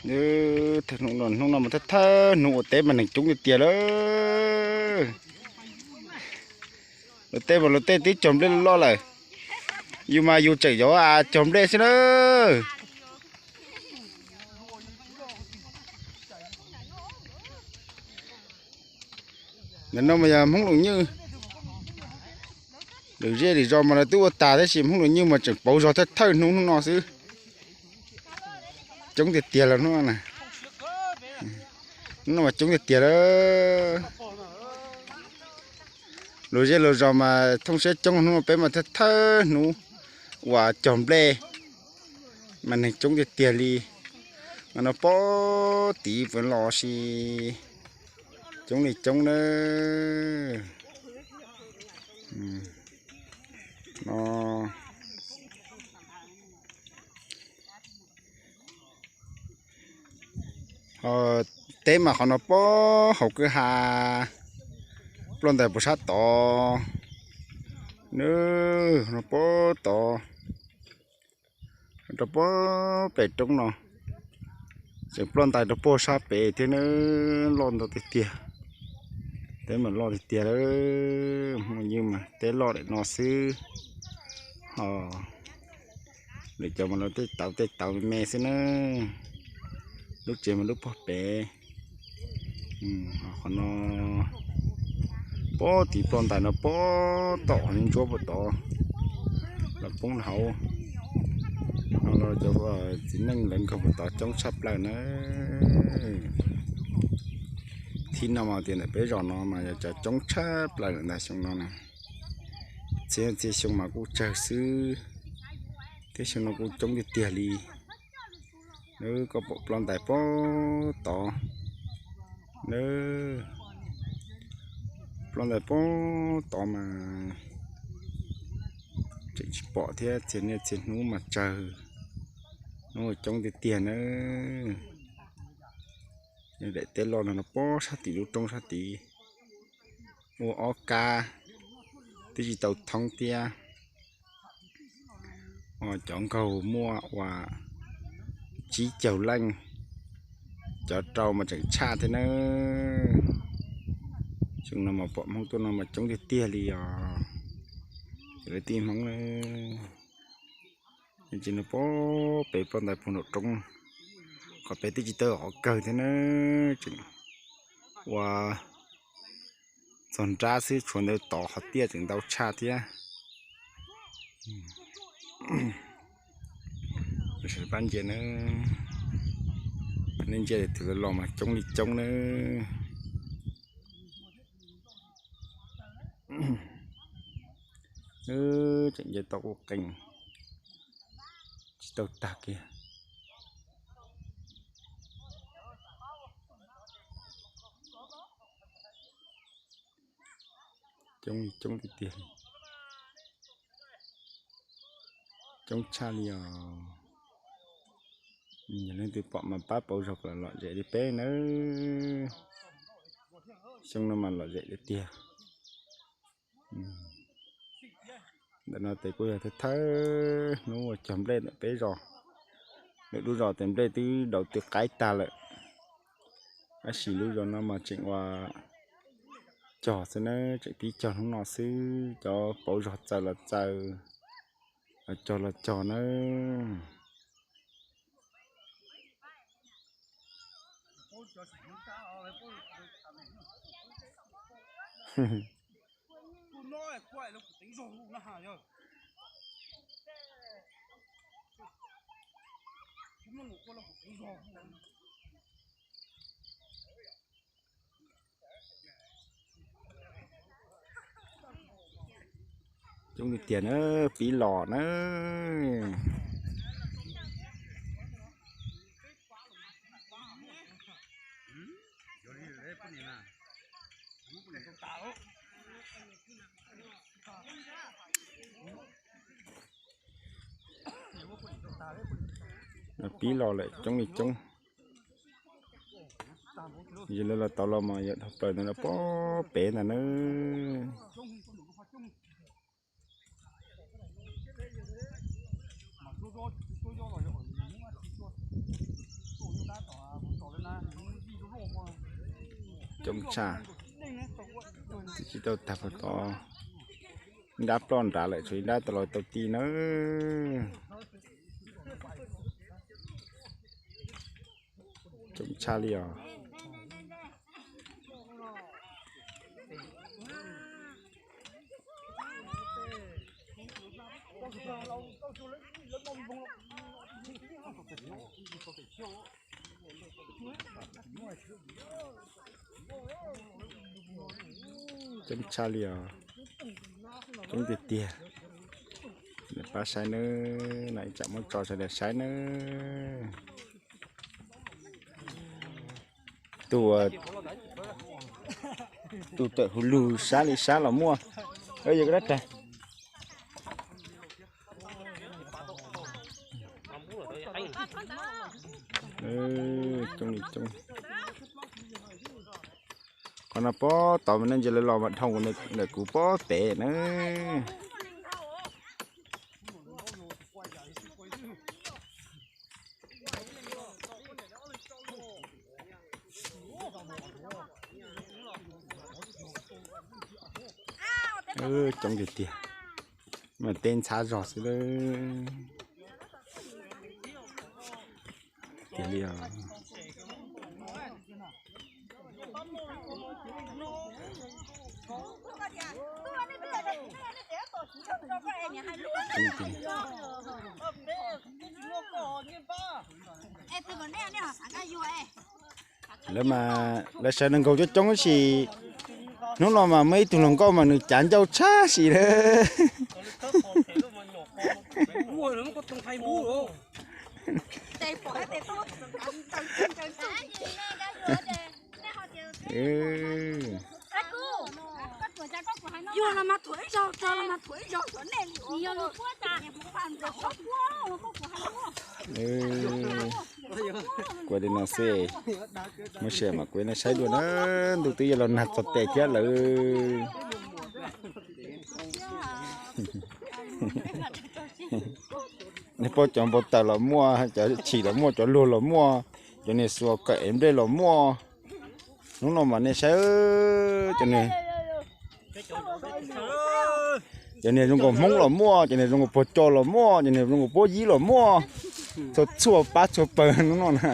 Hnub no, hnub no mas thawj thawj hnub ua teb mas neeg coob tiag tiag lawm. Luag tej mas luag tej twb cog nplej loj lawm, yus mas yus tseem yuav cog nplej xwb na. Ntawm no mas yog Hmoob Loos Nywj, lwm zej lwm zos mas lawv twb ua tas tab sis Hmoob Loos Nywj mas tseem pauv zog thawj thawj hnub hnub no xwb. Coob tiag tiag los hnub no, hnub no mas coob tiag tiag lawm. Luag zej luag zos mas thooj siab coob, hnub no peb mas thawj thawj hnub uas cog nplej mas neeg coob tiag tiag li. Mas no pob tid puas los si coob li coob na. No teb mas qhov no pob hauv kwj ha, ploj ntais puag sab tod, no pob tod, rau pob pem roob no, tseem ploj ntais rau puag sab pem thiab na. Loj ntau tiag tiag, teb mas loj tiag tiag lawm. Hmoob Loos Nywj mas teb loj daim no xwb, ho lwm cov mas lawv tej tauv tej tauv me me xwb na. Lub tsev mas lub puag pem. Qhov no pob tid ploj ntais no pob tom ntsuab puag tod los poob hauv. No los cov txiv neej lawv nkaug puag tod coob tshaj plaws na. Thib no mas tias ntawm peb zos no mas yog cov coob tshaj plaws lawm ntag xyoo no na. Txhia txhia xyoo mas kuj tsawg xwb, thiab xyoo no kuj coob tiag tiag li. Lawv koj pom ploj ntais pob tod, lawv ploj ntais pob tod mas tseem tsis pom thiab, txhia niaj txhia hnub mas tsawg, hnub coob tiag tiag na. Daim teb loj no no pob sab tim lub roob sab tid, ua ob kab, twb tsis tau thoob thiab. Cov nkaug muaj ua tsib caug leej, cov rau mas tseem tshaj thiab na. Xyoo no mas pom Hmoob tuaj no mas coob tiag tiag li os, cov lawv tij Hmoob na. Ces no pob pem ploj ntais puag nraum roob, qhov pem twb tsis tau qhov kawg thiab na, tseem ua txog nrab xwb, tshuav ntawd tod qhov tiaj tseem ntau tshaj thiab. Pab ntsia na, nej ntsia tus los mas coob li coob na. Tseem nce tau ua qees, tsis tau tag kiag. Coob coob tiag tiag, coob tshaj li os. Yog leej twg pom mas pab pauv zog kom lom zem li peb nawb. Xyoo no mas lom zem tiag tiag. Ntawm no ces kuj yog thawj thawj hnub uas cog nplej ntawm peb zos. Lwm lub zos ces nplej twb daus tw qaib tag lawm, tab sis lub zos no mas tseem ua cog xwb nawb, tseem pib cog hnub no xwb, cov pauv zog txaws los txaws, los cog los cog nawb. Coob tiag tiag na, pib los na. Pib los lawm coob li coob. Yog lawv los tau los mas yog dhau plaws ntawd los pob pem ntag na. Coob tshaj, twb tsis tau tag pag tod, ib nrab ploj nrad lawm, tshuav ib nrab tau los tau ti nawb. Coob tshaj li os. Coob tshaj li os, coob tiag tiag. Pab saib nawb, no ib tsam muab tso sawv daws saib nawb. Tus, tus tawm hu lug sab li sab los muaj. Yog dab tag. Coob li coob. Qhov no pob tod mas nej ntsia lawv los mas dhau ntawm kuv pob pem na. Coob tiag tiag, mas teb ntxhab zog xwb tiag li os. Lawv mas lawv sawv nees nkaum coob coob tab sis hnub no mas muaj ib tug hluas nkauj mas nws cav ncauj tshaj sim lawm. Kuv li no xwb, muab sia mas kuv saib dua na, ntuj twb yuav los nag txog tes thiab lawm. Nej paub cov npau taws los muaj, cov chim los muaj, cov luag los muaj, cov niag xuas kawm ev nplej los muaj. Hnub no mas nej saib, cov niag, cov niag zoo nkaus Hmoob los muaj, cov niag zoo nkaus puag co los muaj, cov niag zoo nkaus puab yib los muaj, txhua txhua pab txhua pawg hnub no na.